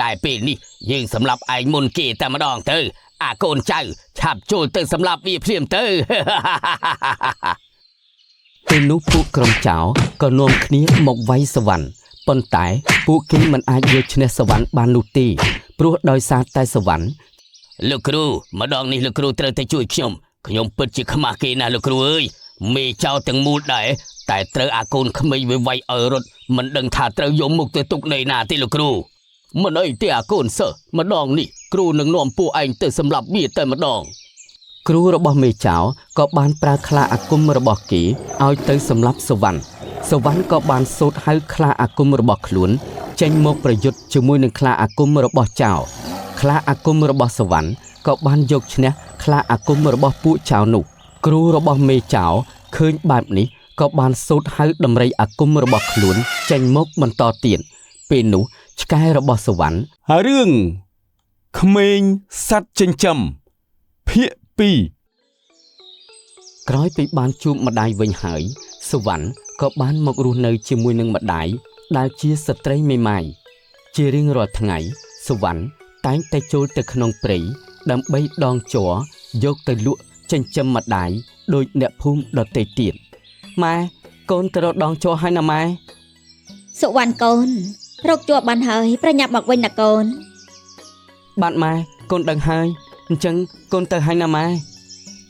តែពេលនេះយើងសម្លាប់ឯងមុនគេតែម្ដងទៅ អាកូនចៅឆាប់ចូលទៅសម្លាប់វាភ្លាមទៅ ពេលនោះពួកក្រុមចោរក៏នាំគ្នាមកវាយសវណ្ណប៉ុន្តែពួកគេមិនអាចយកឈ្នះសវណ្ណបាននោះទេព្រោះដោយសារតែសវណ្ណលោកគ្រូម្ដងនេះលោកគ្រូត្រូវតែជួយខ្ញុំខ្ញុំពិតជាខ្មាស់គេណាស់លោកគ្រូអើយមេចោរទាំងមូលដែរតែត្រូវអាកូនក្មេងវាវាយឲ្យរត់មិនដឹងថាត្រូវយកមុខទៅទុកនៅណាទេលោកគ្រូមិនអីទេអាកូនសិស្សម្ដងនេះគ្រូនឹងនាំពួកឯងទៅសម្លាប់វាតែម្ដង គ្រូរបស់មេចៅក៏បានប្រើខ្លាអាគមរបស់គេឲ្យទៅសម្លាប់សវណ្ណសវណ្ណក៏បានសូត្រហៅខ្លាអាគមរបស់ខ្លួនចេញមកប្រយុទ្ធជាមួយនឹងខ្លាអាគមរបស់ចៅខ្លាអាគមរបស់សវណ្ណក៏បានយកឈ្នះខ្លាអាគមរបស់ពួកចៅនោះគ្រូរបស់មេចៅឃើញបែបនេះក៏បានសូត្រហៅដំរីអាគមរបស់ខ្លួនចេញមកបន្តទៀតពេលនោះឆ្កែរបស់សវណ្ណ រឿងក្មេងសត្វចិញ្ចឹមភាគ2 ក្រោយពីបានជួបម្ដាយវិញហើយសវណ្ណក៏បានមករស់នៅជាមួយនឹងម្ដាយដែលជាស្ត្រីមេម៉ាយជារៀងរាល់ថ្ងៃសវណ្ណតែងតែចូលទៅក្នុងព្រៃដើម្បីដងជ័រយកទៅលក់ចិញ្ចឹមម្ដាយដោយអ្នកភូមិដទៃទៀតម៉ែកូនទៅរកដងជ័រហើយណាម៉ែ សុវណ្ណកូនរកជ័របានហើយប្រញាប់មកវិញណាកូន បាទម៉ែកូនដឹងហើយអញ្ចឹងកូនទៅហើយណាម៉ែ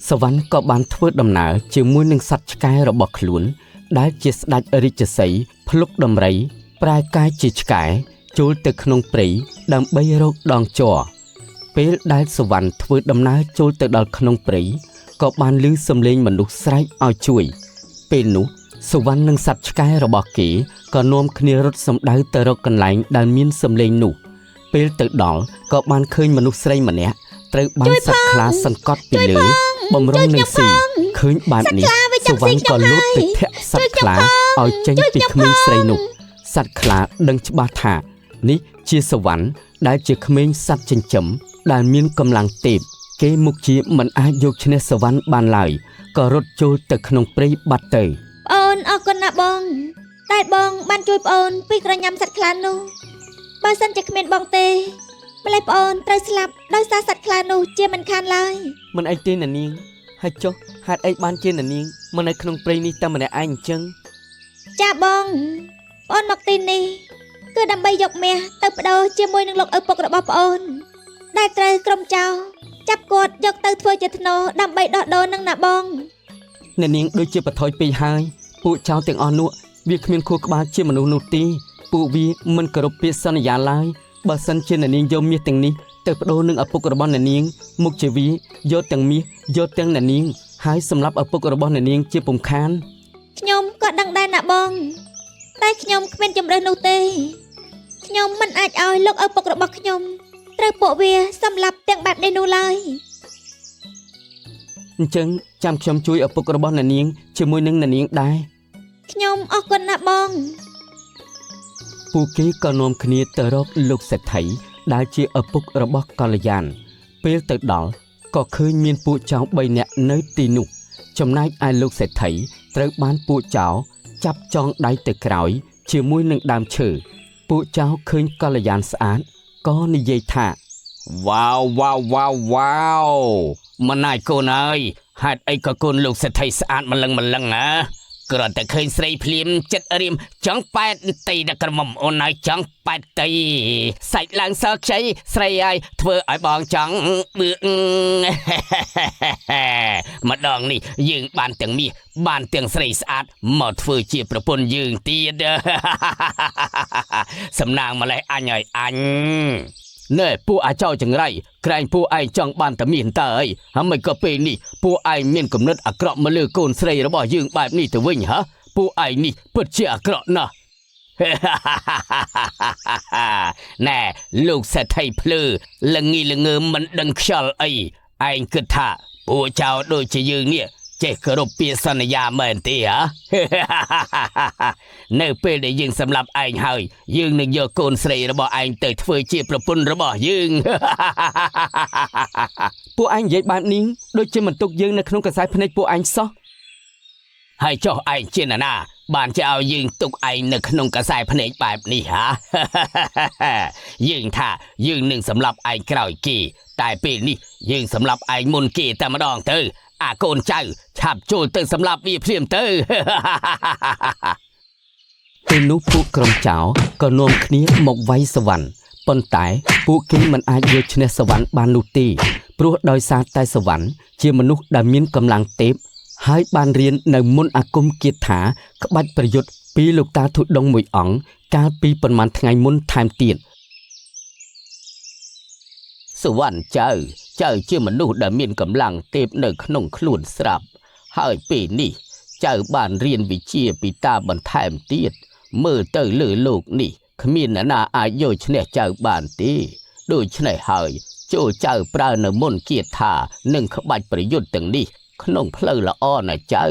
សវណ្ណក៏បានធ្វើដំណើរជាមួយនឹងសត្វឆ្កែរបស់ខ្លួនដែលជាស្ដេចរាជសីហ៍ភ្លុកដំរីប្រែកាយជាឆ្កែចូលទៅក្នុងព្រៃដើម្បីរកដងជ័រពេលដែលសវណ្ណធ្វើដំណើរចូលទៅដល់ក្នុងព្រៃក៏បានឮសំឡេងមនុស្សស្រែកឲ្យជួយពេលនោះសវណ្ណនិងសត្វឆ្កែរបស់គេក៏នាំគ្នារត់សម្ដៅទៅរកកន្លែងដែលមានសំឡេងនោះពេលទៅដល់ក៏បានឃើញមនុស្សស្រីម្នាក់ត្រូវបានសត្វខ្លាសង្កត់ពីលើបំរុងនឹងស៊ីឃើញបែបនេះសវណ្ណក៏លោតទៅធាក់សត្វខ្លាឲ្យចេញពីក្មេងស្រីនោះសត្វខ្លាដឹងច្បាស់ថានេះជាសវណ្ណដែលជាក្មេងសត្វចិញ្ចឹមដែលមានកម្លាំងទេពគេមុខជាមិនអាចយកឈ្នះសវណ្ណបានឡើយក៏រត់ចូលទៅក្នុងព្រៃបាត់ទៅ ប្អូនអរគុណណាស់បងតែបងបានជួយប្អូនពីក្រញាំសត្វខ្លានោះបើសិនជាគ្មានបងទេម្ល៉េះប្អូនត្រូវស្លាប់ដោយសារសត្វខ្លានោះជាមិនខានឡើយ មិនអីទេណានាងហើយចុះហេតុអីបានជាណានាងមកនៅក្នុងព្រៃនេះតែម្នាក់ឯងអញ្ចឹង ចាបងប្អូនមកទីនេះគឺដើម្បីយកមាសទៅប្ដូរជាមួយនឹងលោកឪពុករបស់ប្អូនដែលត្រូវក្រុមចៅចាប់គាត់យកទៅធ្វើជាធ្នូដើម្បីដោះដូរនឹងណាបង អ្នកនាងដូចជាបថុយពេកហើយពួកចៅទាំងអស់នោះវាគ្មានខួរក្បាលជាមនុស្សនោះទេពួកវាមិនគោរពពាក្យសន្យាឡើយបើសិនជាអ្នកនាងយកមាសទាំងនេះទៅប្ដូរនឹងឪពុករបស់អ្នកនាងមុខជាវាយកទាំងមាសយកទាំងអ្នកនាងហើយសម្រាប់ឪពុករបស់អ្នកនាងជាពំខាន ខ្ញុំក៏ដឹងដែរណាបងតែខ្ញុំគ្មានជម្រើសនោះទេខ្ញុំមិនអាចឲ្យលោកឪពុករបស់ខ្ញុំត្រូវពួកវាសម្លាប់ទាំងបែបនេះនោះឡើយ អញ្ចឹងចាំខ្ញុំជួយឪពុករបស់អ្នកនាងជាមួយនឹងអ្នកនាងដែរ ខ្ញុំអរគុណណាស់បង ពួកគេក៏នាំគ្នាទៅរកលោកសេដ្ឋីដែលជាឪពុករបស់កល្យានពេលទៅដល់ក៏ឃើញមានពួកចៅ3នាក់នៅទីនោះចំណែកឯលោកសេដ្ឋីត្រូវបានពួកចៅចាប់ចងដៃទៅក្រោយជាមួយនឹងដើមឈើពួកចៅឃើញកល្យានស្អាតក៏និយាយថាវ៉ាវវ៉ាវវ៉ាវវ៉ាវម្នាយកូនអើយហេតុអីក៏កូនលោកសេដ្ឋីស្អាតម្លឹងម្លឹងហ៎គ្រាន់តែឃើញស្រីភ្លាមចិត្តរៀមចង់ប៉ែតទីដល់ក្រមុំអូនហើយចង់ប៉ែតទីសាច់ឡើងសខ្ចីស្រីហើយធ្វើឲ្យបងចង់បឿ ម្ដងនេះយើងបានទាំងមាសបានទាំងស្រីស្អាតមកធ្វើជាប្រពន្ធយើងទៀត សំណាងម្លេះអញហើយអញណែពួកអាចោចង្រៃក្រែងពួកឯងចង់បានតែមាសតើអីហើយមិនក៏ពេលនេះពួកឯងមានគំនិតអាក្រក់មកលើកូនស្រីរបស់យើងបែបនេះទៅវិញហ៎ពួកឯងនេះពិតជាអាក្រក់ណាស់ ណែលោកសេដ្ឋីភ្លឺល្ងីល្ងើមិនដឹងខ្យល់អីឯងគិតថាពួកចៅដូចជាយើងនេះចេះគោរពពាក្យសន្យាមែនទេហ៎ នៅពេលដែលយើងសម្លាប់ឯងហើយយើងនឹងយកកូនស្រីរបស់ឯងទៅធ្វើជាប្រពន្ធរបស់យើង ពួកឯងនិយាយបែបនេះដូចជាមិនទុកយើងនៅក្នុងកសែភ្នែកពួកឯងសោះ ហើយចុះឯងជានរណា បានជាឲ្យយើងទុកឯងនៅក្នុងកសែភ្នែកបែបនេះហា យើងថាយើងនឹងសម្លាប់ឯងក្រោយគេ តែពេលនេះយើងសម្លាប់ឯងមុនគេតែម្ដងទៅ អាកូនចៅឆាប់ចូលទៅសម្លាប់វាភ្លាមទៅ ពេលនោះពួកក្រុមចោរក៏នាំគ្នាមកវាយសវណ្ណប៉ុន្តែពួកគេមិនអាចយកឈ្នះសវណ្ណបាននោះទេព្រោះដោយសារតែសវណ្ណជាមនុស្សដែលមានកម្លាំងទេពហើយបានរៀននៅមន្តអាគមគាថាក្បាច់ប្រយុទ្ធពីលោកតាធុដងមួយអង្គកាលពីប៉ុន្មានថ្ងៃមុនថែមទៀតសវណ្ណចៅចៅជាមនុស្សដែលមានកម្លាំងទេពនៅក្នុងខ្លួនស្រាប់ហើយពេលនេះចៅបានរៀនវិជ្ជាពីតាបន្ថែមទៀតមើលទៅលើលោកនេះគ្មានអ្នកណាអាចយកឈ្នះចៅបានទេដូច្នេះហើយចូលចៅប្រើនៅមន្តគាថានិងក្បាច់ប្រយុទ្ធទាំងនេះក្នុងផ្លូវល្អណាស់ចៅ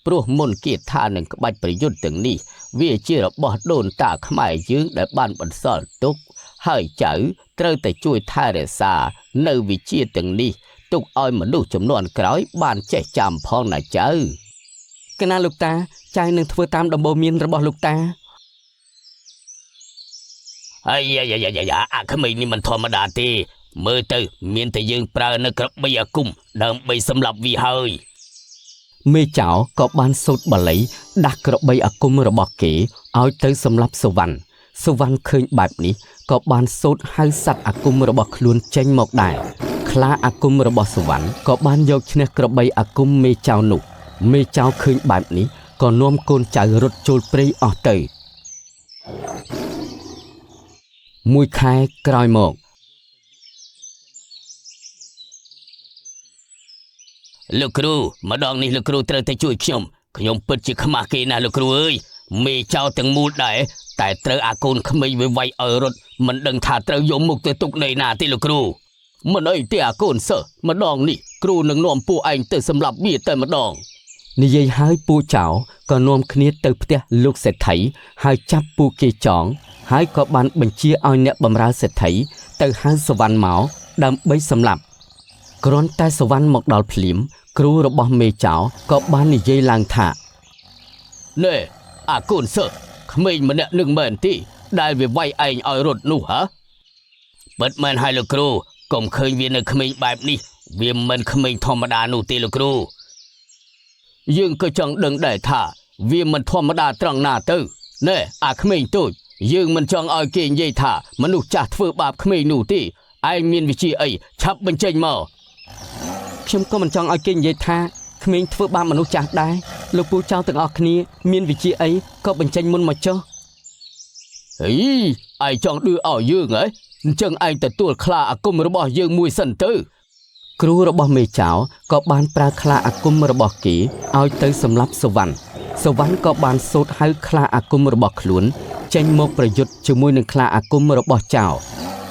ព្រោះមន្តគាថានិងក្បាច់ប្រយុទ្ធទាំងនេះវាជារបស់ដូនតាខ្មែរយើងដែលបានបន្សល់ទុកហើយចៅត្រូវតែជួយថែរក្សានៅវិជ្ជាទាំងនេះទុកឲ្យមនុស្សជំនាន់ក្រោយបានចេះចាំផងណាចៅកណាលោកតាចៅនឹងធ្វើតាមដំបូន្មានរបស់លោកតាអាយ៉ាយ៉ាយ៉ាយ៉ាអាក្មេងនេះមិនធម្មតាទេមើលទៅមានតែយើងប្រើនៅក្របីអាគមដើម្បីសម្លាប់វាហើយមេចៅក៏បានសូត្របាលីដាស់ក្របីអាគមរបស់គេឲ្យទៅសម្លាប់សវណ្ណសវណ្ណឃើញបែបនេះក៏បានសូត្រហៅសត្វអាគមរបស់ខ្លួនចេញមកដែរខ្លាអាគមរបស់សវណ្ណក៏បានយកឈ្នះក្របីអាគមមេចៅនោះមេចៅឃើញបែបនេះក៏នាំកូនចៅរត់ចូលព្រៃអស់ទៅមួយខែក្រោយមកលោកគ្រូម្ដងនេះលោកគ្រូត្រូវតែជួយខ្ញុំខ្ញុំពិតជាខ្មាស់គេណាស់លោកគ្រូអើយមេចៅទាំងមូលដែរតែត្រូវអាកូនក្មេងវាវាយឲ្យរត់មិនដឹងថាត្រូវយកមុខទៅទុកនៅណាទេលោកគ្រូមិនអីទេអាកូនសិស្សម្ដងនេះគ្រូនឹងនាំពួកឯងទៅសម្លាប់វាតែម្ដងនិយាយហើយពួកចៅក៏នាំគ្នាទៅផ្ទះលោកសេដ្ឋីហើយចាប់ពួកគេចងហើយក៏បានបញ្ជាឲ្យអ្នកបម្រើសេដ្ឋីទៅហៅសវណ្ណមកដើម្បីសម្លាប់គ្រាន់តែសវណ្ណមកដល់ភ្លាមគ្រូរបស់មេចៅក៏បាននិយាយឡើងថាណែអាកូនសិស្សក្មេងម្នាក់នឹងមែនទេដែលវាវាយឯងឲ្យរត់នោះហ៎ពិតមែនហើយលោកគ្រូកុំឃើញវានៅក្មេងបែបនេះវាមិនក្មេងធម្មតានោះទេលោកគ្រូយើងក៏ចង់ដឹងដែរថាវាមិនធម្មតាត្រង់ណាទៅណែអាក្មេងតូចយើងមិនចង់ឲ្យគេនិយាយថាមនុស្សចាស់ធ្វើបាបក្មេងនោះទេឯងមានវិជាអីឆាប់បញ្ចេញមកខ្ញុំក៏មិនចង់ឲ្យគេនិយាយថាក្មេងធ្វើបាបមនុស្សចាស់ដែរលោកពូចៅទាំងអស់គ្នាមានវិជាអីក៏បញ្ចេញមុនមកចុះហីឯងចង់ឌឺឲ្យយើងហ៎អញ្ចឹងឯងទទួលខ្លាអាគមរបស់យើងមួយសិនទៅគ្រូរបស់មេចៅក៏បានប្រើខ្លាអាគមរបស់គេឲ្យទៅសម្លាប់សវណ្ណសវណ្ណក៏បានសូត្រហៅខ្លាអាគមរបស់ខ្លួនចេញមកប្រយុទ្ធជាមួយនឹងខ្លាអាគមរបស់ចៅ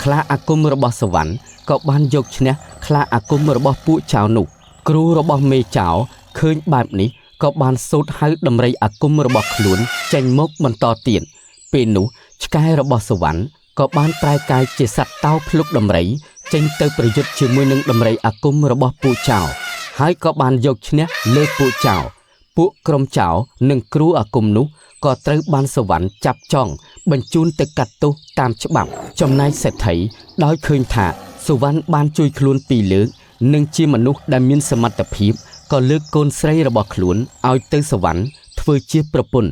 ខ្លាអាគមរបស់សវណ្ណក៏បានយកឈ្នះខ្លាអាគមរបស់ពួកចៅនោះគ្រូរបស់មេចៅឃើញបែបនេះក៏បានសូត្រហៅដំរីអាគមរបស់ខ្លួនចេញមកបន្តទៀតពេលនោះឆ្កែរបស់សវណ្ណក៏បានប្រែកាយជាសត្វតោភ្លុកដំរីចេញទៅប្រយុទ្ធជាមួយនឹងដំរីអាគមរបស់ពួកចៅហើយក៏បានយកឈ្នះលើពួកចៅពួកក្រុមចៅនិងគ្រូអាគមនោះក៏ត្រូវបានសវណ្ណចាប់ចងបញ្ជូនទៅកាត់ទោសតាមច្បាប់ចំណែកសេដ្ឋីដោយឃើញថាសវណ្ណបានជួយខ្លួនពីរលើកនិងជាមនុស្សដែលមានសមត្ថភាពក៏លើកកូនស្រីរបស់ខ្លួនឲ្យទៅសវណ្ណធ្វើជាប្រពន្ធ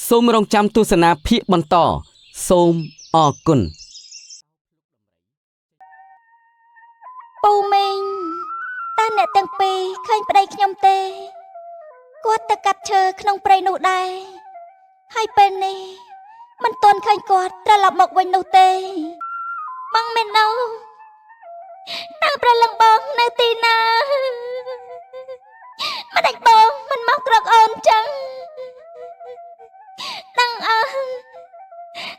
សូមរងចាំទស្សនាភាគបន្តសូមអរគុណពូមីងតើអ្នកទាំងពីរឃើញប្តីខ្ញុំទេគាត់ទៅកាប់ឈើក្នុងព្រៃនោះដែរហើយពេលនេះមិនទាន់ឃើញគាត់ត្រឡប់មកវិញនោះទេបងមែននោះតើប្រលឹងបងនៅទីណាមិនដាច់បងមិនមកក្រកអូនចឹងដឹងអើ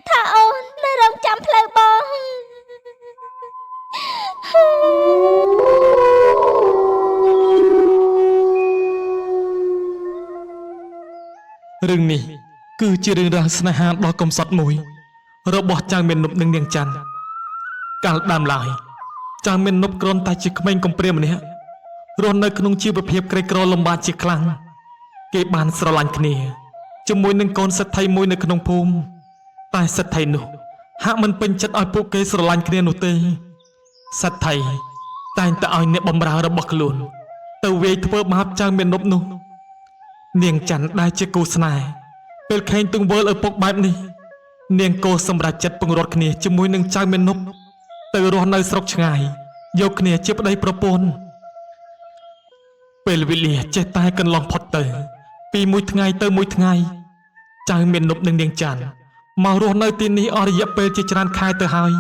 ថាអូននៅរងចាំផ្លូវបង រឿងនេះគឺជារឿងរ៉ាវស្នេហាដ៏កំសត់មួយរបស់ចៅមេនប់និងនាងច័ន្ទកាលដើមឡើយចៅមេនប់គ្រាន់តែជាក្មេងកំព្រាម្នាក់រស់នៅក្នុងជីវភាពក្រីក្រលំបាកជាខ្លាំង គេបានស្រឡាញ់គ្នាជាមួយនឹងកូនសេដ្ឋីមួយនៅក្នុងភូមិតែសេដ្ឋីនោះហាក់មិនពេញចិត្តឲ្យពួកគេស្រឡាញ់គ្នានោះទេសេដ្ឋីតែងតែឲ្យអ្នកបម្រើរបស់ខ្លួន ទៅវាយធ្វើបាបចៅមាណពនោះ នាងច័ន្ទដែលជាគូស្នេហ៍ពេលខេងទង្វើឪពុកបែបនេះ នាងក៏សម្រេចចិត្តពង្រត់គ្នាជាមួយនឹងចៅមាណពទៅរស់នៅស្រុកឆ្ងាយយកគ្នាជាប្តីប្រពន្ធពេលវេលាចេះតែកន្លងផុតទៅ ពីមួយថ្ងៃទៅមួយថ្ងៃ ចៅមាននប់និងនាងច័ន្ទមករស់នៅទីនេះអស់រយៈពេលជាច្រើនខែទៅហើយ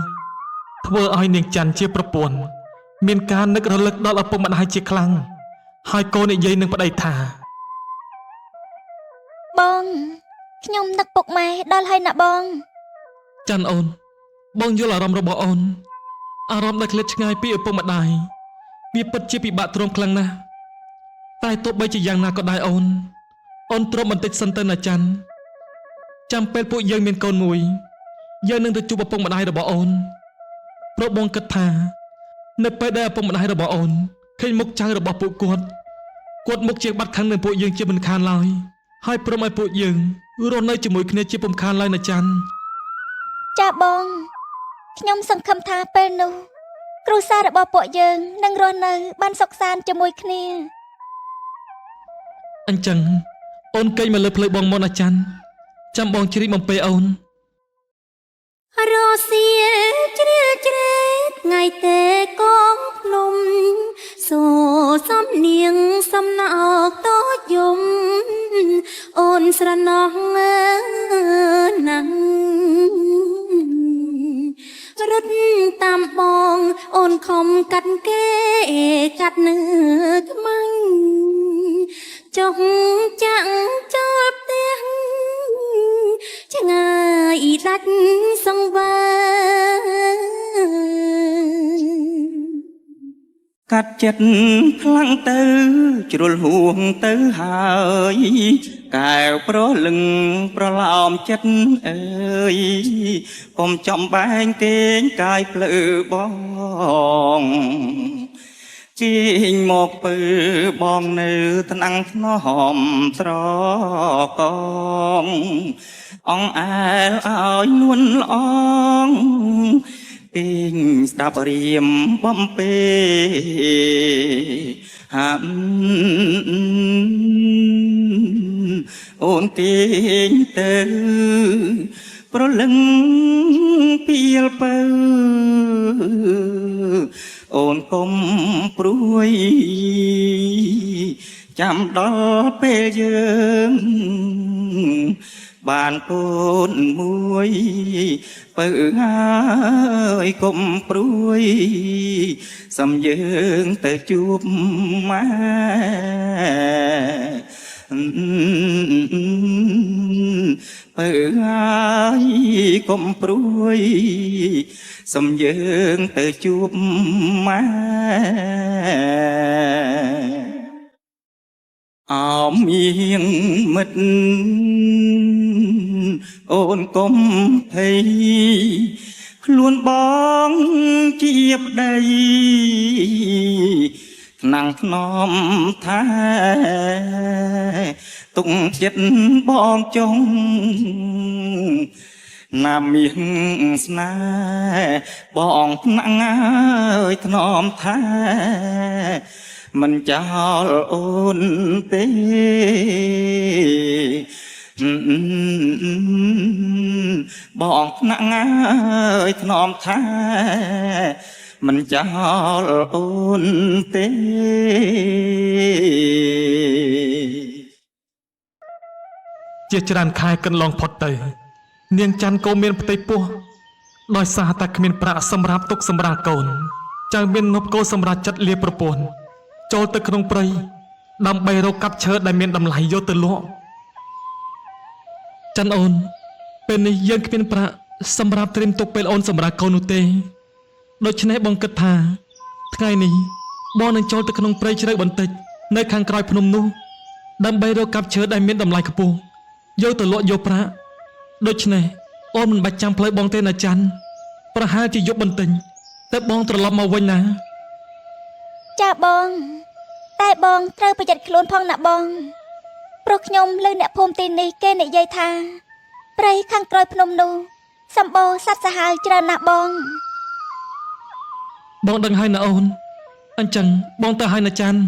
ធ្វើឲ្យនាងច័ន្ទជាប្រពន្ធមានការនឹករលឹកដល់ឪពុកម្ដាយជាខ្លាំងហើយក៏និយាយនឹងប្តីថា បងខ្ញុំនឹកពុកម៉ែដល់ហើយណាបង ច័ន្ទអូនបងយល់អារម្មណ៍របស់អូនអារម្មណ៍ដែលឃ្លាតឆ្ងាយពីឪពុកម្ដាយវាពិតជាពិបាកទ្រាំខ្លាំងណាស់តែទោះបីជាយ៉ាងណាក៏ដោយអូនអូនទ្រាំបន្តិចសិនទៅណាច័ន្ទចាំពេលពួកយើងមានកូនមួយយើងនឹងទៅជួបឪពុកម្ដាយរបស់អូនព្រោះបងគិតថា នៅពេលដែលឪពុកម្ដាយរបស់អូនឃើញមុខចៅរបស់ពួកគាត់គាត់មុខជាបាត់ខឹងនឹងពួកយើងជាមិនខានឡើយហើយព្រមឲ្យពួកយើងរស់នៅជាមួយគ្នាជាពុំខានឡើយណាច័ន្ទ ចាបងខ្ញុំសង្ឃឹមថាពេលនោះគ្រួសាររបស់ពួកយើងនឹងរស់នៅបានសុខសាន្តជាមួយគ្នា អញ្ចឹងអូនកេងមកលើផ្លូវបងមកណាច័ន្ទចាំបងជ្រាបបំពេអូន រសៀលជ្រៀលជ្រែកថ្ងៃទេកងភ្នំសូសំនៀងសំណោកតូចយំអូនស្រណោះណាស់រត់តាមបងអូនខំកាត់គេកាត់នឹកខ្មាំងចុះចាំងចូលផ្ទះ ឆ្ងាយដាច់សង្វើ កាត់ចិត្តខ្លាំងទៅជ្រុលហួងទៅហើយកែវប្រលឹងប្រឡោមចិត្តអើយកុំចំបែងគេងកាយផ្លូវបងជៀងមកពើបងនៅថ្នាំងថ្នមត្រកងអងអែលឲ្យនួនល្អង គេងស្ដាប់រៀមបំពេហាំអូនគេងទៅប្រលឹងពីលពៅអូនកុំព្រួយចាំដល់ពេលយើង បានកូនមួយពៅហើយកុំព្រួយសំយើងទៅជួបម៉ែពៅហើយកុំព្រួយសំយើងទៅជួបម៉ែ អោមៀងមិត្តអូនកុំភ័យខ្លួនបងជាប្តីថ្នាំងថ្នមថែទុកចិត្តបងចុងណាមានស្នេហ៍បងថ្នាក់ហើយថ្នមថែ មិនចោលអូនទេបងថ្នាក់ហើយថ្នមថែមិនចោលអូនទេ ជាច្រើនខែកន្លងផុតទៅ នាងច័ន្ទក៏មានផ្ទៃពោះដោយសារតែគ្មានប្រាក់សម្រាប់ទុកសម្រាលកូនចៅមាននប់ក៏សម្រាប់ចិត្តលាប្រពន្ធចូលទៅក្នុងព្រៃដើម្បីរកកាប់ឈើដែលមានតម្លៃយកទៅលក់ច័ន្ទអូនពេលនេះយើងគ្មានប្រាក់សម្រាប់ត្រៀមទុកពេលអូនសម្រាប់កូននោះទេដូច្នេះបងគិតថា ថ្ងៃនេះបងនឹងចូលទៅក្នុងព្រៃជ្រៅបន្តិចនៅខាងក្រោយភ្នំនោះដើម្បីរកកាប់ឈើដែលមានតម្លៃខ្ពស់យកទៅលក់យកប្រាក់ដូច្នេះអូនមិនបាច់ចាំផ្លូវបងទេណាច័ន្ទប្រហែលជាយប់បន្តិចតែបងត្រឡប់មកវិញណា ចាបង តែបងត្រូវប្រយ័ត្នខ្លួនផងណាបង ព្រោះខ្ញុំឮអ្នកភូមិទីនេះគេនិយាយថាព្រៃខាងក្រោយភ្នំនោះសម្បូរសត្វសាហាវច្រើនណាស់បង បងដឹងហើយណាអូនអញ្ចឹងបងទៅហើយណាច័ន្ទ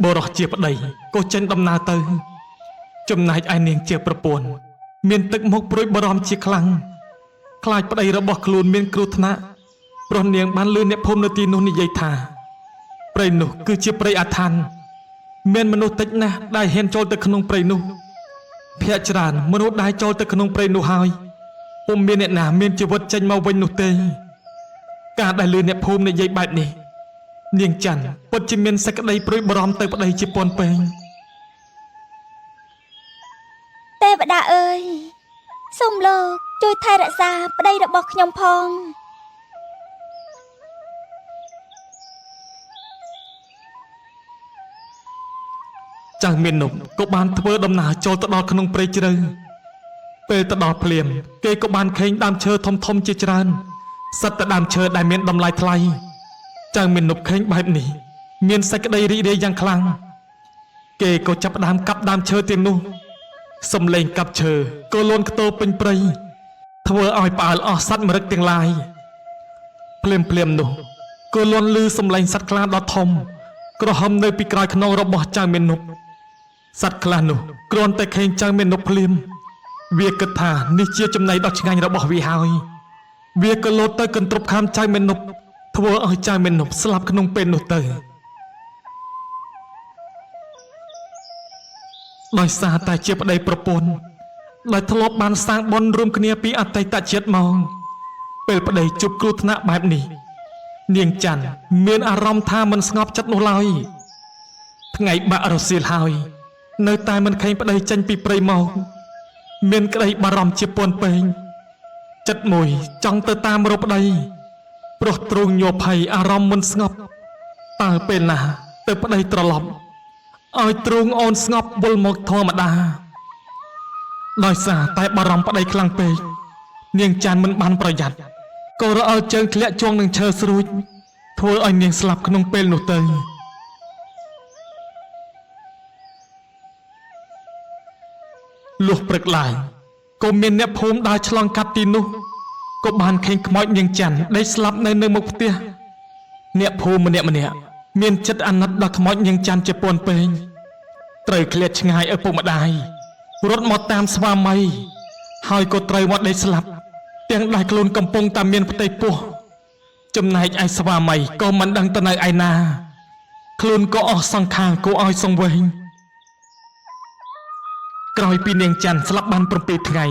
បរោះជាប្តីក៏ចេញដំណើរទៅ ចំណែកឯនាងជាប្រពន្ធមានទឹកមុខព្រួយបារម្ភជាខ្លាំងខ្លាចប្តីរបស់ខ្លួនមានគ្រោះថ្នាក់ព្រោះនាងបានលឺអ្នកភូមិនៅទីនោះនិយាយថាព្រៃនោះគឺជាព្រៃអាថ៌មានមនុស្សតិចណាស់ដែលហ៊ានចូលទៅក្នុងព្រៃនោះភាគច្រើនមនុស្សដែលចូលទៅក្នុងព្រៃនោះហើយពុំមានអ្នកណាមានជីវិតចេញមកវិញនោះទេ ការដែលលឺអ្នកភូមិនិយាយបែបនេះនាងច័ន្ទពិតជាមានសេចក្តីព្រួយបារម្ភទៅប្តីជាពន់ពេង ទេវតាអើយសូមលោកជួយថែរក្សាប្តីរបស់ខ្ញុំផង ចៅមាននប់ក៏បានធ្វើដំណើរចូលទៅដល់ក្នុងព្រៃជ្រៅពេលទៅដល់ភ្លាមគេក៏បានឃើញដើមឈើធំៗជាច្រើនសិតតែដើមឈើដែលមានតម្លៃថ្លៃចៅមាននប់ឃើញបែបនេះមានសេចក្តីរីករាយយ៉ាងខ្លាំងគេក៏ចាប់ផ្ដើមកាប់ដើមឈើទាំងនោះសំឡេងកាប់ឈើក៏លូនខ្ទោពេញព្រៃធ្វើឲ្យផ្អើលអស់សត្វមរឹកទាំងឡាយភ្លាមភ្លាមនោះក៏លន់លឺសំឡេងសត្វខ្លាដ៏ធំក្រហមនៅពីក្រោយខ្នងរបស់ចៅមាននប់សត្វខ្លះនោះគ្រាន់តែឃើញចៅមាននប់ភ្លាមវាគិតថានេះជាចំណីដ៏ឆ្ងាញ់របស់វាហើយវាក៏លោតទៅកន្ទ្រប់ខាមចៅមាននប់ធ្វើឲ្យចៅមាននប់ស្លាប់ក្នុងពេលនោះទៅដោយសារតែជាប្តីប្រពន្ធដែលធ្លាប់បានសាងបុណ្យរួមគ្នាពីអតីតជាតិមកពេលប្តីជួបគ្រោះថ្នាក់បែបនេះនាងច័ន្ទមានអារម្មណ៍ថាមិនស្ងប់ចិត្តនោះឡើយថ្ងៃបាក់រសៀលហើយនៅតែមិនឃើញប្តីចេញពីព្រៃមកមានក្តីបារម្ភជាពន់ពេងចិត្តមួយចង់ទៅតាមរកប្តីព្រោះទ្រង់ញ័រភ័យអារម្មណ៍មិនស្ងប់តើពេលណាទៅប្តីត្រឡប់ឲ្យទ្រង់អូនស្ងប់វិលមកធម្មតាដោយសារតែបារម្ភប្តីខ្លាំងពេកនាងចាន់មិនបានប្រយ័ត្នក៏រអិលជើងធ្លាក់ជាងនឹងឈើស្រួចធ្វើឲ្យនាងស្លាប់ក្នុងពេលនោះទៅលុះព្រឹកឡើងក៏មានអ្នកភូមិដើរឆ្លងកាត់ទីនោះក៏បានឃើញខ្មោចនាងច័ន្ទដេកស្លាប់នៅនៅមុខផ្ទះអ្នកភូមិម្នាក់ៗមានចិត្តអាណិតដល់ខ្មោចនាងច័ន្ទជាពន់ពេងត្រូវឃ្លាតឆ្ងាយឪពុកម្ដាយរត់មកតាមស្វាមីហើយក៏ត្រូវមកដេកស្លាប់ទាំងដែលខ្លួនកំពុងតែមានផ្ទៃពោះចំណែកឯស្វាមីក៏មិនដឹងទៅនៅឯណាខ្លួនក៏អស់សង្ខារគួរឲ្យសង្វេងក្រោយពីនាងច័ន្ទស្លាប់បាន7ថ្ងៃ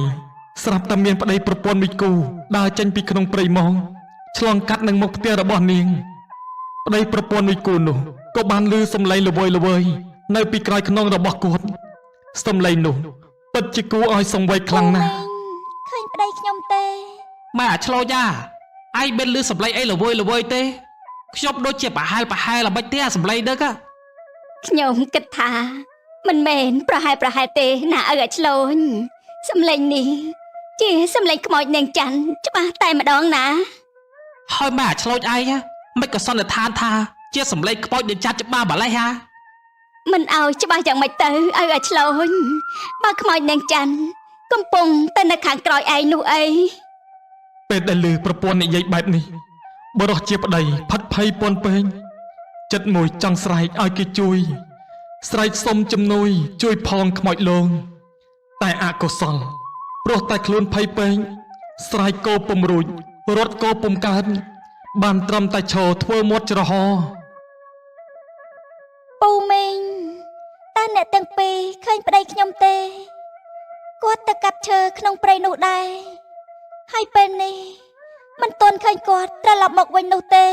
ស្រាប់តែមានប្តីប្រពន្ធមួយគូដើរចេញពីក្នុងព្រៃមកឆ្លងកាត់នឹងមុខផ្ទះរបស់នាងប្តីប្រពន្ធមួយគូនោះក៏បានឮសំឡេងល្វើយល្វើយនៅពីក្រោយខ្នងរបស់គាត់សំឡេងនោះពិតជាគួរឲ្យសង្វេគខ្លាំងណាស់ ឃើញប្តីខ្ញុំទេ ម៉ែអាឆ្លោចអាឯងមិនលឺសំឡេងអីល្វើយល្វើយទេខ្ញុំដូចជាប្រហែលប្រហែលអ្មិចទេអាសំឡេងដឹក ខ្ញុំគិតថាមិនមែនប្រហែលប្រហែលទេណាឪអាឆ្លោញសំឡេងនេះជាសំឡេងខ្មោចនាងច័ន្ទច្បាស់តែម្ដងណា ហើយម៉ែអាឆ្លោចឯងមិនក៏សន្និដ្ឋានថាជាសំឡេងខ្មោចនាងច័ន្ទច្បាស់ម្ល៉េះហា មិនឲ្យច្បាស់យ៉ាងម៉េចទៅឪអាឆ្លោញបើខ្មោចនាងច័ន្ទកំពុងតែនៅខាងក្រោយឯងនោះអី ពេលដែលឮប្រពន្ធនិយាយបែបនេះបរិសជាប្តីផិតភ័យពន់ពេងចិត្តមួយចង់ស្រែកឲ្យគេជួយស្រែកសុំជំនួយជួយផងខ្មោចលងតែអកុសលព្រោះតែខ្លួនភ័យពេងស្រែកកោពុំរួចរត់កោពុំកើតបានត្រឹមតែឈរធ្វើមាត់ច្រហ ពូមីងតើអ្នកទាំងពីរឃើញប្តីខ្ញុំទេគាត់ទៅកាប់ឈើក្នុងព្រៃនោះដែរហើយពេលនេះមិនទាន់ឃើញគាត់ត្រឡប់មកវិញនោះទេ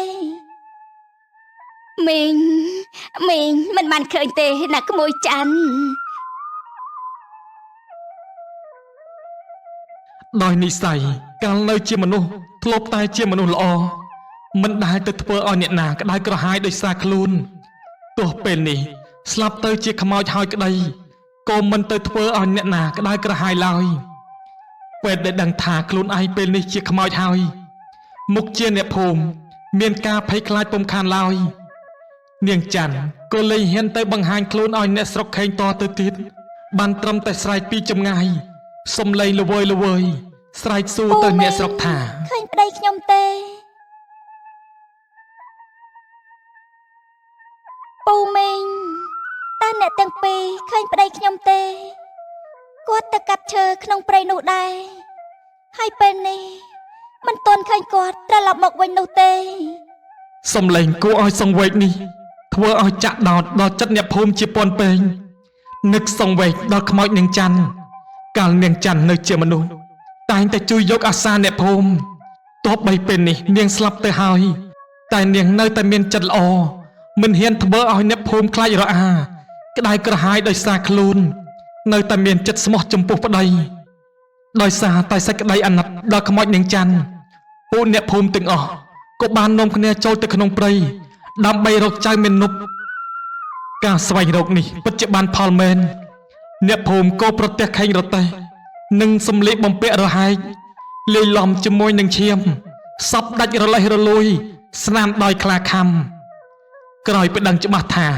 មីងមីងមិនបានឃើញទេណាក្មួយច័ន្ទ ដោយនិស័យកាលនៅជាមនុស្សធ្លាប់តែជាមនុស្សល្អមិនដែលទៅធ្វើឲ្យអ្នកណាក្តៅក្រហាយដោយសារខ្លួនទោះពេលនេះស្លាប់ទៅជាខ្មោចហើយក្តីក៏មិនទៅធ្វើឲ្យអ្នកណាក្តៅក្រហាយឡើយពេលដែលដឹងថាខ្លួនឯងពេលនេះជាខ្មោចហើយមុខជាអ្នកភូមិមានការភ័យខ្លាចពុំខានឡើយ នាងច័ន្ទក៏លែងហ៊ានទៅបង្ហាញខ្លួនឲ្យអ្នកស្រុកខេងតទៅទៀតបានត្រឹមតែស្រែកពីចម្ងាយសំឡេងល្វើយល្វើយស្រែកសួរទៅអ្នកស្រុកថា ឃើញប្តីខ្ញុំទេពូមីងតើអ្នកទាំងពីរឃើញប្តីខ្ញុំទេគាត់ទៅកាប់ឈើក្នុងព្រៃនោះដែរហើយពេលនេះមិនទាន់ឃើញគាត់ត្រឡប់មកវិញនោះទេ សំឡេងគួរឲ្យសង្វេគនេះធ្វើឲ្យចាក់ដោតដល់ចិត្តអ្នកភូមិជាពន់ពេងនឹកសង្វេគដល់ខ្មោចនាងច័ន្ទកាលនាងច័ន្ទនៅជាមនុស្សតែងតែជួយយកអាសាអ្នកភូមិទោះបីពេលនេះនាងស្លាប់ទៅហើយតែនាងនៅតែមានចិត្តល្អមិនហ៊ានធ្វើឲ្យអ្នកភូមិខ្លាចរអាក្តៅក្រហាយដោយសារខ្លួននៅតែមានចិត្តស្មោះចំពោះប្តីដោយសារតែសេចក្តីអាណិតដល់ខ្មោចនាងច័ន្ទពួកអ្នកភូមិទាំងអស់ក៏បាននាំគ្នាចូលទៅក្នុងព្រៃដើម្បីរកចៅមេនប់ការស្វែងរកនេះពិតជាបានផលមែនអ្នកភូមិក៏ប្រទះខេងរទេះនិងសម្លៀកបំពាក់រហែកលាយឡំជាមួយនឹងឈាមសពដាច់រលេះរលួយស្នាមដោយខ្លាខំក្រោយពីដឹងច្បាស់ថា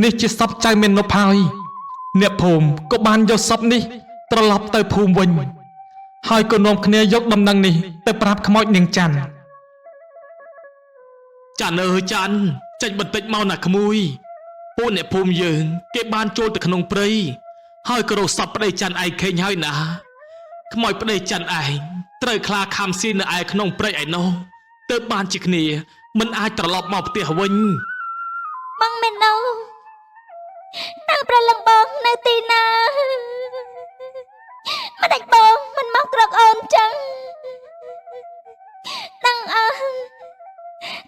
នេះជាសពចៅមេនប់ហើយអ្នកភូមិក៏បានយកសពនេះត្រឡប់ទៅភូមិវិញហើយក៏នាំគ្នាយកដំណឹងនេះទៅប្រាប់ខ្មោចនាងច័ន្ទច័ន្ទអើយច័ន្ទចេញបន្តិចមកណាក្មួយពួកអ្នកភូមិយើងគេបានចូលទៅក្នុងព្រៃហើយក៏រកសពប្តីច័ន្ទឯងខេងហើយណាខ្មោចប្តីច័ន្ទឯងត្រូវខ្លាខំស៊ីនៅឯក្នុងព្រៃឯណោះទើបបានជាគ្នាមិនអាចត្រឡប់មកផ្ទះវិញ បងមេណូតើប្រលឹងបងនៅទីណាម្ដេចបងមិនមកក្រកអូនចឹងដឹងអើ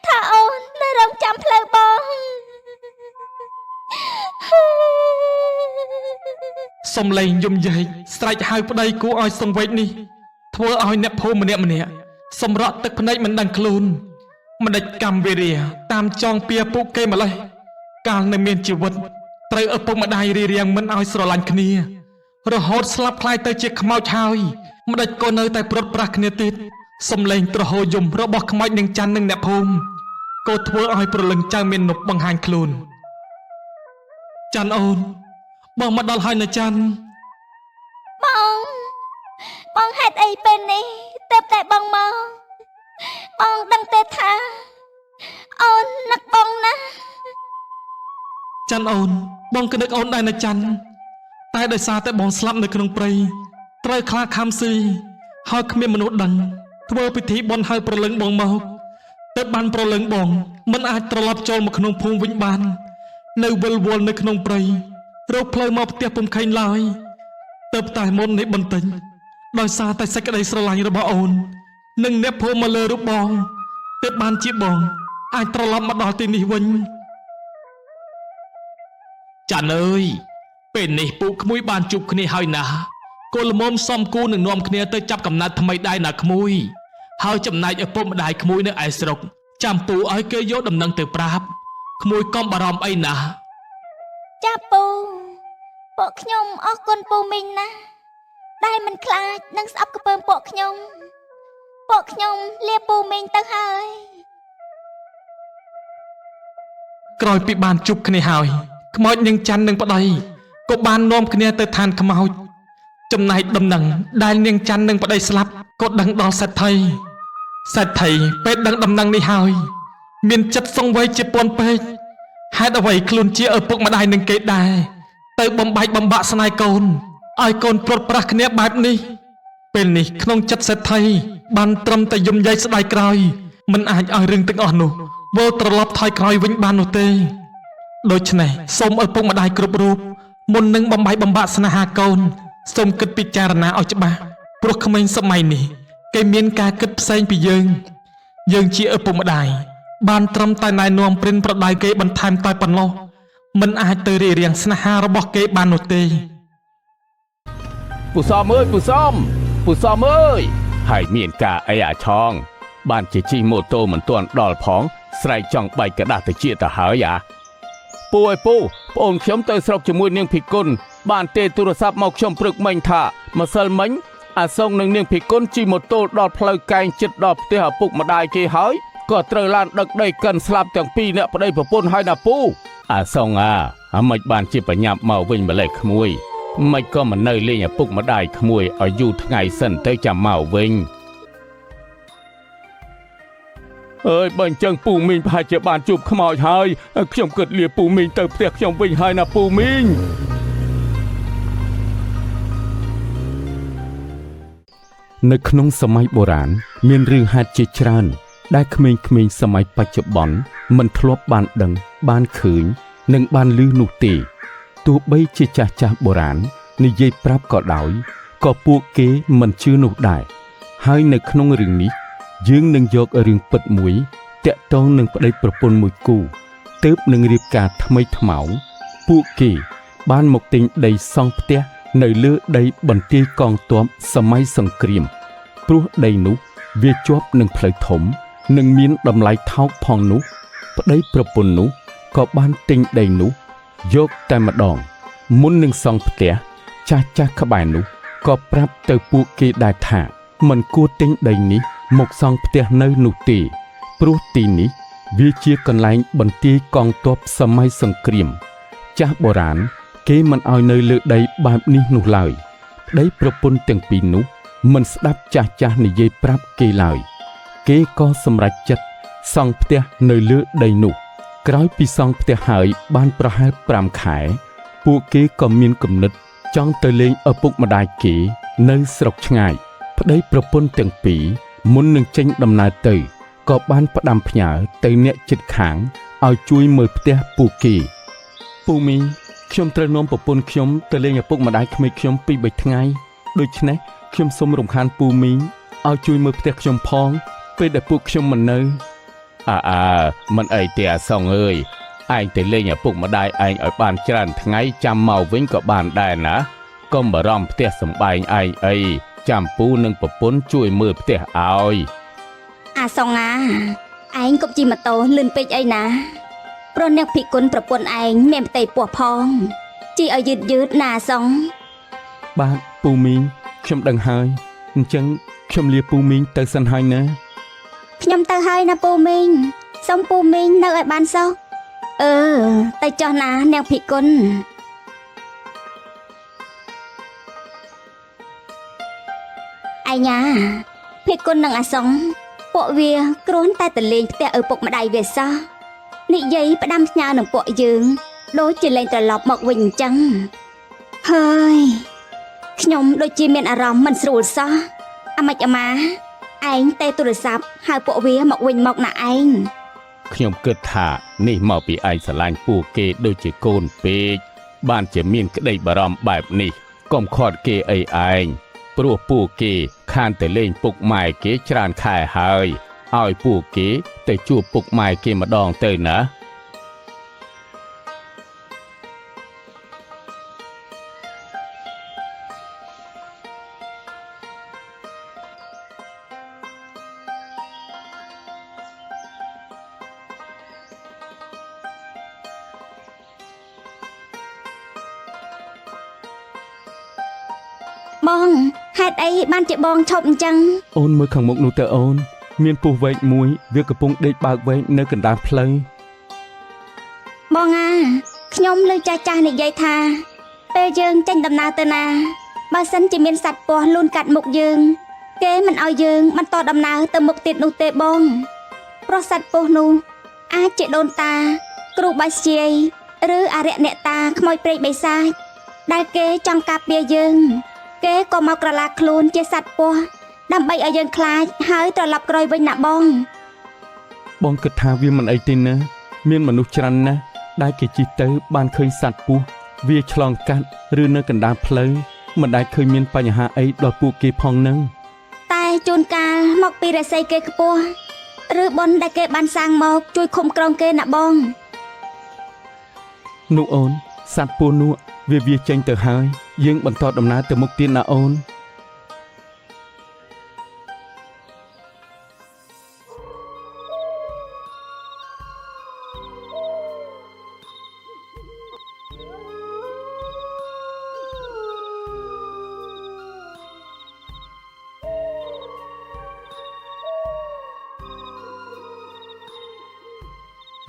ថាអូននៅរងចាំផ្លូវបង សំឡេងយំយែកស្រែកហៅប្តីគួរឲ្យសង្វេគនេះធ្វើឲ្យអ្នកភូមិម្នាក់ម្នាក់សម្រក់ទឹកភ្នែកមិនដឹងខ្លួនម្ដេចកម្មវេរាតាមចងពៀពួកគេម្លេះកាលនៅមានជីវិតត្រូវឪពុកម្ដាយរារាំងមិនឲ្យស្រឡាញ់គ្នារហូតស្លាប់ក្លាយទៅជាខ្មោចហើយម្ដេចក៏នៅតែព្រាត់ប្រាសគ្នាទៀតសំឡេងទ្រហោយំរបស់ខ្មោចនាងច័ន្ទនិងអ្នកភូមិក៏ធ្វើឲ្យប្រលឹងចៅមាននប់បង្ហាញខ្លួនច័ន្ទអូនបងមកដល់ហើយណាច័ន្ទ បងបងហេតុអីពេលនេះទើបតែបងមកបងដឹងទេថាអូននឹកបងណាស់ ច័ន្ទអូនបងក៏នឹកអូនដែរណាច័ន្ទតែដោយសារតែបងស្លាប់នៅក្នុងព្រៃត្រូវខ្លាខំស៊ីហើយគ្មានមនុស្សដឹងធ្វើពិធីបុណ្យហៅប្រលឹងបងមកទើបបានប្រលឹងបងមិនអាចត្រឡប់ចូលមកក្នុងភូមិវិញបាននៅវិលវល់នៅក្នុងព្រៃរកផ្លូវមកផ្ទះពុំឃើញឡើយទើបតែមុននេះបន្តិចដោយសារតែសេចក្តីស្រឡាញ់របស់អូននិងអ្នកភូមិមកលើរូបបងទើបបានជាបងអាចត្រឡប់មកដល់ទីនេះវិញ ចាន់អើយពេលនេះពួកក្មួយបានជួបគ្នាហើយណាក៏ល្មមសំគូនឹងនាំគ្នាទៅចាប់កំណត់ថ្មីដែរណាក្មួយហើយចំណែកឪពុកម្ដាយក្មួយនៅឯស្រុកចាំពូឲ្យគេយកដំណឹងទៅប្រាប់ក្មួយកុំបារម្ភអីណា ចាពូពួកខ្ញុំអរគុណពូមីងណាស់ដែលមិនខ្លាចនឹងស្អប់ខ្ពើមពួកខ្ញុំពួកខ្ញុំលាពូមីងទៅហើយ ក្រោយពីបានជួបគ្នាហើយខ្មោចនាងច័ន្ទនិងប្តីក៏បាននាំគ្នាទៅឋានខ្មោចចំណែកដំណឹងដែលនាងច័ន្ទនិងប្តីស្លាប់ក៏ដឹងដល់សេដ្ឋីសេដ្ឋីពេលដឹងដំណឹងនេះហើយមានចិត្តសង្វេគជាពន់ពេកហេតុអ្វីខ្លួនជាឪពុកម្ដាយនឹងគេដែរទៅបំបែកបំបាក់ស្នេហ៍កូនឲ្យកូនព្រាត់ប្រាសគ្នាបែបនេះពេលនេះក្នុងចិត្តសេដ្ឋីបានត្រឹមតែយំយែកស្ដាយក្រោយមិនអាចឲ្យរឿងទាំងអស់នោះវិលត្រឡប់ថយក្រោយវិញបាននោះទេដូច្នេះសូមឪពុកម្ដាយគ្រប់រូបមុននឹងបំបែកបំបាក់ស្នេហាកូនសូមគិតពិចារណាឲ្យច្បាស់ព្រោះក្មេងសម័យនេះគេមានការគិតផ្សេងពីយើងយើងជាឪពុកម្ដាយបានត្រឹមតែណែនាំព្រិនប្រដៅគេបន្ថែមតែប៉ុណ្ណោះមិនអាចទៅរារាំងស្នេហារបស់គេបាននោះទេ ពូសំអើយពូសំពូសំអើយហើយមានការអីអាឆងបានជាជិះម៉ូតូមិនទាន់ដល់ផងស្រែកចង់បែកกระดาษទៅជាទៅហើយអាពូអើយពូប្អូនខ្ញុំទៅស្រុកជាមួយនាងភិគុណបានទេទូរស័ព្ទមកខ្ញុំព្រឹកមិញថាម្សិលមិញអាសុងនិងនាងភិគុណជិះម៉ូតូដល់ផ្លូវកែងចិត្តដល់ផ្ទះឪពុកម្ដាយគេហើយ ក៏ត្រូវឡានដឹកដីកិនស្លាប់ទាំងពីរអ្នកប្តីប្រពន្ធហើយណាពូអាសុងអាអាមិនបានជាបញ្ញាប់មកវិញម្លេះក្មួយមិនក៏មិននៅលេងឪពុកម្ដាយក្មួយឲ្យយូរថ្ងៃសិនទៅចាំមកវិញអើយបើអញ្ចឹងពូមីងប្រហែលជាបានជួបខ្មោចហើយខ្ញុំគិតលាពូមីងទៅផ្ទះខ្ញុំវិញហើយណាពូមីងនៅក្នុងសម័យបុរាណមានរឿងហេតុជាច្រើនដែលក្មេងៗសម័យបច្ចុប្បន្នមិនធ្លាប់បានដឹងបានឃើញនិងបានឮនោះទេទោះបីជាចាស់ៗបុរាណនិយាយប្រាប់ក៏ដោយក៏ពួកគេមិនជឿនោះដែរហើយនៅក្នុងរឿងនេះយើងនឹងយករឿងពិតមួយតាក់ទងនឹងប្តីប្រពន្ធមួយគូទើបនឹងរៀបការថ្មីថ្មោងពួកគេបានមកទិញដីសង់ផ្ទះនៅលើដីបន្ទាយកងទ័ពសម័យសង្គ្រាមព្រោះដីនោះវាជាប់នឹងផ្លូវធំនិងមានតម្លៃថោកផងនោះប្តីប្រពន្ធនោះក៏បានទិញដីនោះយកតែម្ដងមុននឹងសង់ផ្ទះចាស់ៗក្បែរនោះក៏ប្រាប់ទៅពួកគេដែរថាមិនគួរទិញដីនេះមកសង់ផ្ទះនៅនោះទេព្រោះទីនេះវាជាកន្លែងបន្ទាយកងទ័ពសម័យសង្គ្រាមចាស់បុរាណគេមិនឲ្យនៅលើដីបែបនេះនោះឡើយប្តីប្រពន្ធទាំងពីរនោះមិនស្ដាប់ចាស់ៗនិយាយប្រាប់គេឡើយគេក៏សម្រេចចិត្តសង់ផ្ទះនៅលើដីនោះក្រោយពីសង់ផ្ទះហើយបានប្រហែល5ខែពួកគេក៏មានគំនិតចង់ទៅលេងឪពុកម្ដាយគេនៅស្រុកឆ្ងាយប្តីប្រពន្ធទាំងពីរមុននឹងចេញដំណើរទៅក៏បានផ្ដាំផ្ញើទៅអ្នកជិតខាងឲ្យជួយមើលផ្ទះពួកគេពូមីងខ្ញុំត្រូវនាំប្រពន្ធខ្ញុំទៅលេងឪពុកម្ដាយក្មេកខ្ញុំពីរបីថ្ងៃដូច្នេះខ្ញុំសូមរំខានពូមីងឲ្យជួយមើលផ្ទះខ្ញុំផងពេលដែលពួកខ្ញុំមិននៅអើមិនអីទេអាសុងអើយឯងទៅលេងឪពុកម្ដាយឯងឲ្យបានច្រើនថ្ងៃចាំមកវិញក៏បានដែរណាកុំបារម្ភផ្ទះសម្បែងឯងអីចាំពូនិងប្រពន្ធជួយមើលផ្ទះឲ្យអាសុងអាឯងកុំជិះម៉ូតូលឿនពេកអីណាព្រោះអ្នកភិគុណប្រពន្ធឯងមានផ្ទៃពោះផងជិះឲ្យយឺតៗណាអាសុងបាទពូមីងខ្ញុំដឹងហើយអញ្ចឹងខ្ញុំលាពូមីងទៅសិនហើយណាខ្ញុំទៅហើយណាពូមីងសូមពូមីងនៅឲ្យបានសុខអឺទៅចុះណានាងភិគុណឯញ៉ាភិគុណនិងអាសុងពួកវាគ្រាន់តែទៅលេងផ្ទះឪពុកម្ដាយវាសោះនិយាយផ្ដាំផ្ញើនឹងពួកយើងដូចជាលែងត្រឡប់មកវិញអញ្ចឹងហើយខ្ញុំដូចជាមានអារម្មណ៍មិនស្រួលសោះអាម៉េចអាម៉ាឯងទេទូរស័ព្ទហៅពួកវាមកវិញមកណាឯងខ្ញុំគិតថានេះមកពីឯងស្រឡាញ់ពួកគេដូចជាកូនពេកបានជាមានក្តីបារម្ភបែបនេះកុំខាត់គេអីឯងព្រោះពួកគេខានទៅលេងពុកម៉ែគេច្រើនខែហើយឲ្យពួកគេទៅជួបពុកម៉ែគេម្ដងទៅណា បងហេតុអីបានជាបងឈប់អញ្ចឹងអូនមើលខាងមុខនោះទៅអូនមានពស់វែកមួយវាកំពុងដេកបើកវែកនៅកណ្ដាលផ្លូវបងអាខ្ញុំឮចាស់ៗនិយាយថាពេលយើងចេញដំណើរទៅណាបើសិនជាមានសត្វពស់លូនកាត់មុខយើងគេមិនឲ្យយើងបន្តដំណើរទៅមុខទៀតនោះទេបងព្រោះសត្វពស់នោះអាចជាដូនតាគ្រូបាស្យាយឬអរិយអ្នកតាខ្មោចព្រៃបិសាចដែលគេចង់ការពារយើងគេក៏មកក្រឡាខ្លួនជាសត្វពស់ដើម្បីឲ្យយើងខ្លាចហើយត្រឡប់ក្រោយវិញណាបងបងគិតថាវាមិនអីទេណាមានមនុស្សច្រើនណាស់ដែលគេជិះទៅបានឃើញសត្វពស់វាឆ្លងកាត់ឬនៅកណ្ដាលផ្លូវមិនដែលឃើញមានបញ្ហាអីដល់ពួកគេផងនឹងតែជួនកាលមកពីរស័យគេខ្ពស់ឬបុណ្យដែលគេបានសាងមកជួយឃុំក្រងគេណាបងនោះអូនសត្វពស់នោះវាចេញទៅហើយយើងបន្តដំណើរទៅមុខទៀតណាអូន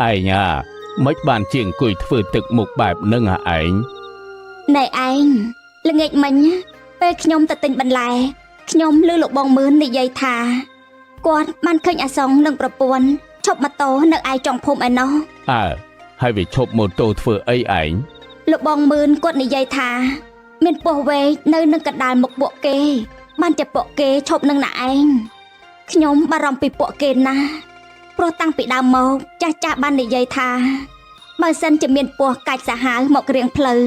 ឯងអាមិនបានជាអង្គុយធ្វើទឹកមុខបែបនឹងអាឯង ណែឯងល្ងាចមិញពេលខ្ញុំទៅទិញបន្លែខ្ញុំឮលោកបងមឿននិយាយថាគាត់បានឃើញអាសុងនិងប្រពន្ធឈប់ម៉ូតូនៅឯចុងភូមិឯណោះ អើហើយវាឈប់ម៉ូតូធ្វើអីឯង លោកបងមឿនគាត់និយាយថា មានពស់វែកនៅនឹងកណ្ដាលមុខពួកគេ បានតែពួកគេឈប់នឹងណាឯងខ្ញុំបារម្ភពីពួកគេណាស់ព្រោះតាំងពីដើមមកចាស់ចាស់បាននិយាយថាបើសិនជាមានពស់កាច់សាហាវមករៀងផ្លូវ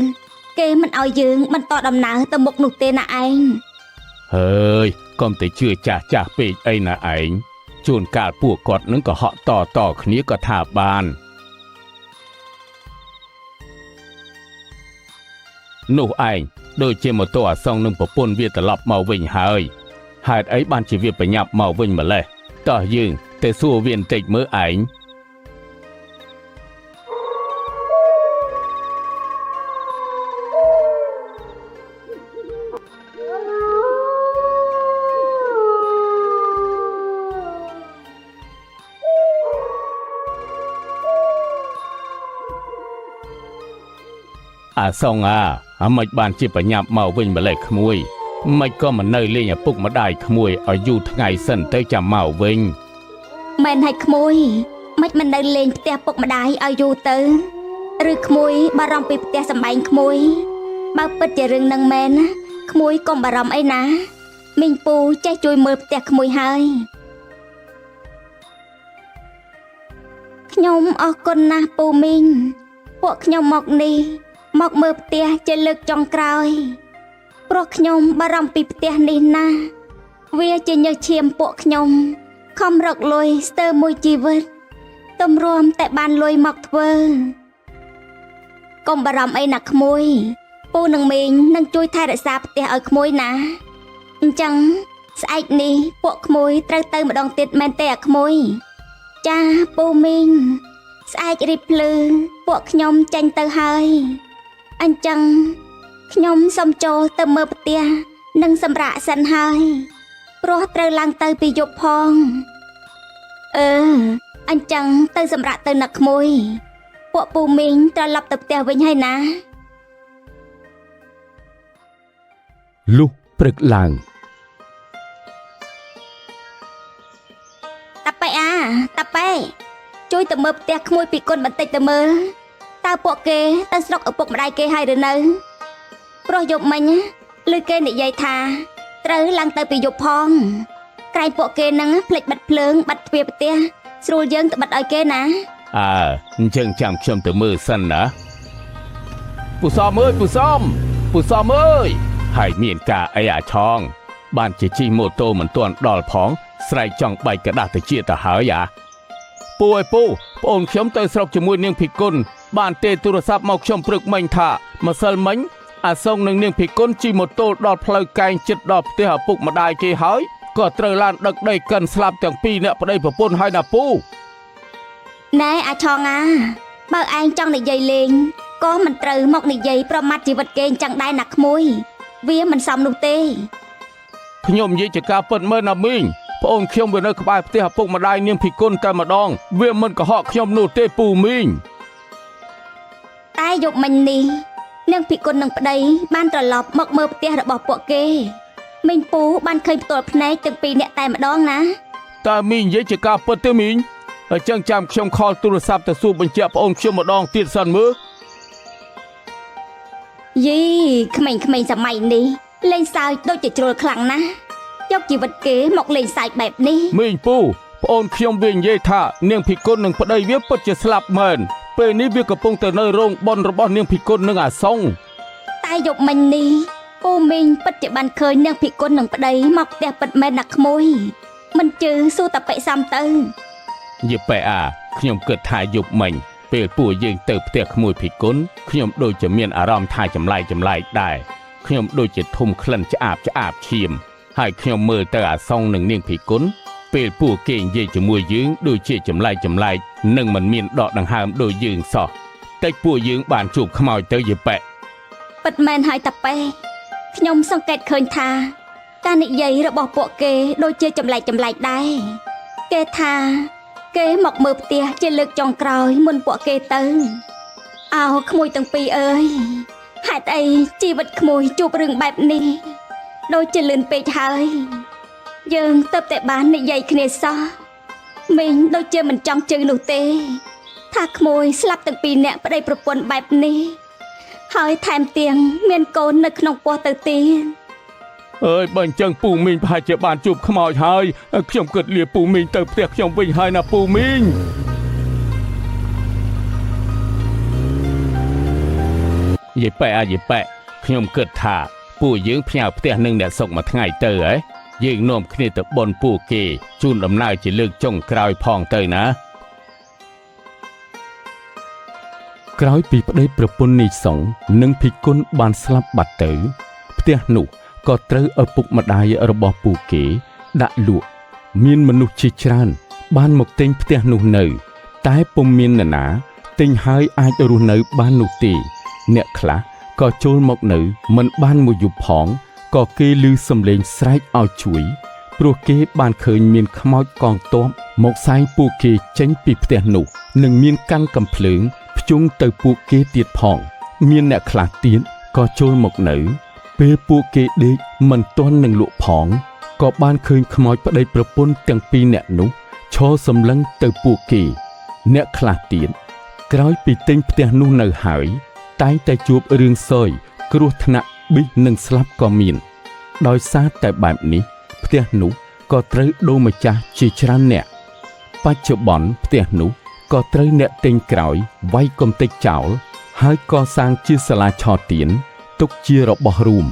គេមិនឲ្យយើងបន្តដំណើរទៅមុខនោះទេណាឯង ហើយកុំតែជឿចាស់ចាស់ពេកអីណាឯងជួនកាលពួកគាត់នឹងក៏ហក់តតគ្នាក៏ថាបាននោះឯងដូចជាម៉ូតូអាសុងនឹងប្រពន្ធវាត្រឡប់មកវិញហើយហេតុអីបានជាវាប្រញាប់មកវិញម្ល៉េះតោះយើងទៅសួរវាបន្តិចមើលឯងអាសុងអាអាមិនបានជាប្រញាប់មកវិញម្លេះក្មួយមិនក៏មិននៅលេងឪពុកម្ដាយក្មួយឲ្យយូរថ្ងៃសិនទៅចាំមកវិញ មែនហើយក្មួយមិនមិននៅលេងផ្ទះពុកម្ដាយឲ្យយូរទៅឬក្មួយបារម្ភពីផ្ទះសម្បែងក្មួយបើពិតជារឿងនឹងមែនណាក្មួយកុំបារម្ភអីណាមីងពូចេះជួយមើលផ្ទះក្មួយហើយខ្ញុំអរគុណណាស់ពូមីងពួកខ្ញុំមកនេះមកមើលផ្ទះជាលើកចុងក្រោយព្រោះខ្ញុំបារម្ភពីផ្ទះនេះណាស់វាជាញើសឈាមពួកខ្ញុំខំរកលុយស្ទើរមួយជីវិតទម្រាំតែបានលុយមកធ្វើកុំបារម្ភអីណាក្មួយពូនិងមីងនឹងជួយថែរក្សាផ្ទះឲ្យក្មួយណាអញ្ចឹងស្អែកនេះពួកក្មួយត្រូវទៅម្ដងទៀតមែនទេអាក្មួយចាពូមីងស្អែករៀបភ្លឺពួកខ្ញុំចេញទៅហើយអញ្ចឹងខ្ញុំសូមចូលទៅមើលផ្ទះនិងសម្រាកសិនហើយព្រោះត្រូវឡើងទៅពីយប់ផងអឺអញ្ចឹងទៅសម្រាកទៅណាក្មួយពួកពូមីងត្រឡប់ទៅផ្ទះវិញហើយណា លុះព្រឹកឡើង តាប៉េអាតាប៉េជួយទៅមើលផ្ទះក្មួយពីគុណបន្តិចទៅមើលតើពួកគេទៅស្រុកឪពុកម្ដាយគេហើយឬនៅព្រោះយប់មិញឮគេនិយាយថាត្រូវឡើងទៅពីយប់ផងក្រែងពួកគេនឹងភ្លេចបិទភ្លើងបិទទ្វារផ្ទះស្រួលយើងទៅបិទឲ្យគេណា អើអញ្ចឹងចាំខ្ញុំទៅមើលសិនណាពូសំអើយពូសំពូសំអើយហើយមានការអីអាឆងបានជាជិះម៉ូតូមិនទាន់ដល់ផងស្រែកចង់បែកกระดาษទៅជាទៅហើយអាពូអើយពូប្អូនខ្ញុំទៅស្រុកជាមួយនាងភិគុណបានទេទូរស័ព្ទមកខ្ញុំព្រឹកមិញថាម្សិលមិញអាសុងនិងនាងភិគុណជិះម៉ូតូដល់ផ្លូវកែងចិត្តដល់ផ្ទះឪពុកម្ដាយគេហើយក៏ត្រូវឡានដឹកដីកិនស្លាប់ទាំងពីរអ្នកប្តីប្រពន្ធហើយណាពូ ណែអាឆងអាបើឯងចង់និយាយលេងក៏មិនត្រូវមកនិយាយប្រមាថជីវិតគេអញ្ចឹងដែរណាក្មួយវាមិនសមនោះទេ ខ្ញុំនិយាយជាការពិតមើលណាមីងប្អូនខ្ញុំវានៅក្បែរផ្ទះឪពុកម្ដាយនាងភិគុណតែម្ដងវាមិនកុហកខ្ញុំនោះទេពូមីង តែយប់មិញនេះនាងភិគុណនិងប្តីបានត្រឡប់មកមើលផ្ទះរបស់ពួកគេមីងពូបានឃើញផ្ទាល់ភ្នែកទាំងពីរនាក់តែម្ដងណា តើមីងនិយាយជាការពិតទេមីងអញ្ចឹងចាំខ្ញុំខលទូរស័ព្ទទៅសួរបញ្ជាក់ប្អូនខ្ញុំម្ដងទៀតសិនមើល យីក្មេងៗសម័យនេះលេងសើចដូចជាជ្រុលខ្លាំងណាស់យកជីវិតគេមកលេងសើចបែបនេះ មីងពូប្អូនខ្ញុំវានិយាយថានាងភិគុណនិងប្តីវាពិតជាស្លាប់មែនពេលនេះវាកំពុងតែនៅរោងបុណ្យរបស់នាងភិគុណនិងអាសុង តែយប់មិញនេះពូមីងពិតជាបានឃើញនាងភិគុណនិងប្តីមកផ្ទះពិតមែនណាក្មួយមិនជឿសួរតាប៉ិសំទៅ យីប៉ែអាខ្ញុំគិតថាយប់មិញពេលពួកយើងទៅផ្ទះក្មួយភិគុណខ្ញុំដូចជាមានអារម្មណ៍ថាចម្លែកចម្លែកដែរខ្ញុំដូចជាធុំក្លិនឆ្អាបឆ្អាបឈាមហើយខ្ញុំមើលទៅអាសុងនិងនាងភិគុណពេលពួកគេនិយាយជាមួយយើងដូចជាចម្លែកចម្លែកនិងមិនមានដកដង្ហើមដូចយើងសោះតែពួកយើងបានជួបខ្មោចទៅយីប៉ែ ពិតមែនហើយតាប៉េខ្ញុំសង្កេតឃើញថាការនិយាយរបស់ពួកគេដូចជាចម្លែកចម្លែកដែរគេថា គេមកមើលផ្ទះជាលើកចុងក្រោយមុនពួកគេទៅអោក្មួយទាំងពីរអើយហេតុអីជីវិតក្មួយជួបរឿងបែបនេះដូចជាលឿនពេកហើយយើងទៅតែបាននិយាយគ្នាសោះមីងដូចជាមិនចង់ជឿនោះទេថាក្មួយស្លាប់ទាំងពីរនាក់ប្តីប្រពន្ធបែបនេះហើយថែមទាំងមានកូននៅក្នុងពោះទៅទៀត អើយបើអញ្ចឹងពូមីងប្រហែលជាបានជួបខ្មោចហើយខ្ញុំគិតលាពូមីងទៅផ្ទះខ្ញុំវិញហើយណាពូមីងយាយប៉ែអាយាយប៉ែខ្ញុំគិតថាពួកយើងផ្ញើផ្ទះនឹងអ្នកសុកមួយថ្ងៃទៅហ៎យើងនាំគ្នាទៅបន់ពួកគេជូនដំណើរជាលើកចុងក្រោយផងទៅណាក្រោយពីប្តីប្រពន្ធនីសុងនិងភិគុណបានស្លាប់បាត់ទៅផ្ទះនោះក៏ត្រូវឪពុកម្ដាយរបស់ពួកគេដាក់លក់មានមនុស្សជាច្រើនបានមកទិញផ្ទះនោះនៅតែពុំមាននរណាទិញហើយអាចរស់នៅបាននោះទេអ្នកខ្លះក៏ចូលមកនៅមិនបានមួយយប់ផងក៏គេឮសំឡេងស្រែកឲ្យជួយព្រោះគេបានឃើញមានខ្មោចកងទ័ពមកសែងពួកគេចេញពីផ្ទះនោះនិងមានកាន់កាំភ្លើងភ្ជង់ទៅពួកគេទៀតផងមានអ្នកខ្លះទៀតក៏ចូលមកនៅពេលពួកគេដេកមិនទាន់នឹងលក់ផងក៏បានឃើញខ្មោចប្តីប្រពន្ធទាំងពីរនាក់នោះឈរសម្លឹងទៅពួកគេអ្នកខ្លះទៀតក្រោយពីទិញផ្ទះនោះនៅហើយតែងតែជួបរឿងសយគ្រោះថ្នាក់ប៊ិះនិងស្លាប់ក៏មានដោយសារតែបែបនេះផ្ទះនោះក៏ត្រូវដូរម្ចាស់ជាច្រើនអ្នកបច្ចុប្បន្នផ្ទះនោះក៏ត្រូវអ្នកទិញក្រោយវាយកំទេចចោលហើយកសាងជាសាលាឆទានទុកជារបស់រួម